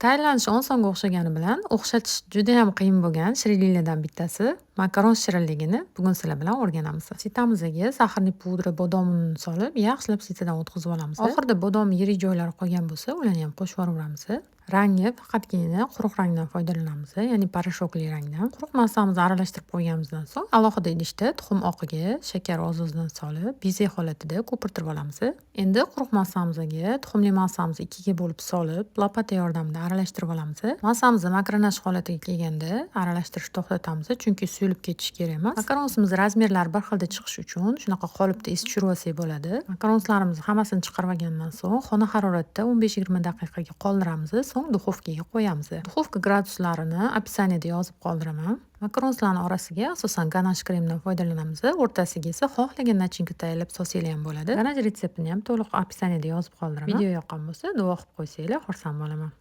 Tayyorlanishi osonga o'xshagani bilan o'xshatish judayam qiyin bo'lgan shirinliklardan bittasi makaron shirinligini bugun sizlar bilan o'rganamiz. Sitamizga сахарный pudra, bodomini solib, yaxshilab sitadan o'tkazib olamiz. Oxirida bodom yirik joylari qolgan bo'lsa, ularni ham qo'shib yuboraveramiz. Rangi faqatgina quruq rangdan foydalanamiz, ya'ni порошок li rangdan. Quruq massamizni aralashtirib qo'yganimizdan so'ng alohida idishda tuxum oqiga shakar oz-ozdan solib, beze holatida ko'pirtirib olamiz. Endi quruq massamizga tuxumli massamizni ikkiga bo'lib solib, lopata yordamida aralashtirib olamiz. Massamiz макаронаж holatiga kelganda aralashtirishni to'xtatamiz, chunki suyulib ketishi kerak emas. Makaronsimiz размер lari bir xilda chiqishi uchun shunaqa qolipda esib tushirib olsak bo'ladi. Makaronslarimizni hammasini chiqarib olgandan so'ng xona haroratida 15-20 daqiqaga qoldiramiz, so'ng duxovkaga qo'yamiz. Duxovka graduslarini описание da yozib qoldiraman. Makaronslarni orasiga asosan ganash kremdan foydalanamiz. O'rtasiga esa xohlagan начинка tayyorlab solsanglar ham bo'ladi. Ganash retseptini ham to'liq описание da yozib qoldiraman. Video yoqqan bo'lsa, duo qilib qo'ysanglar, xursand bo'laman.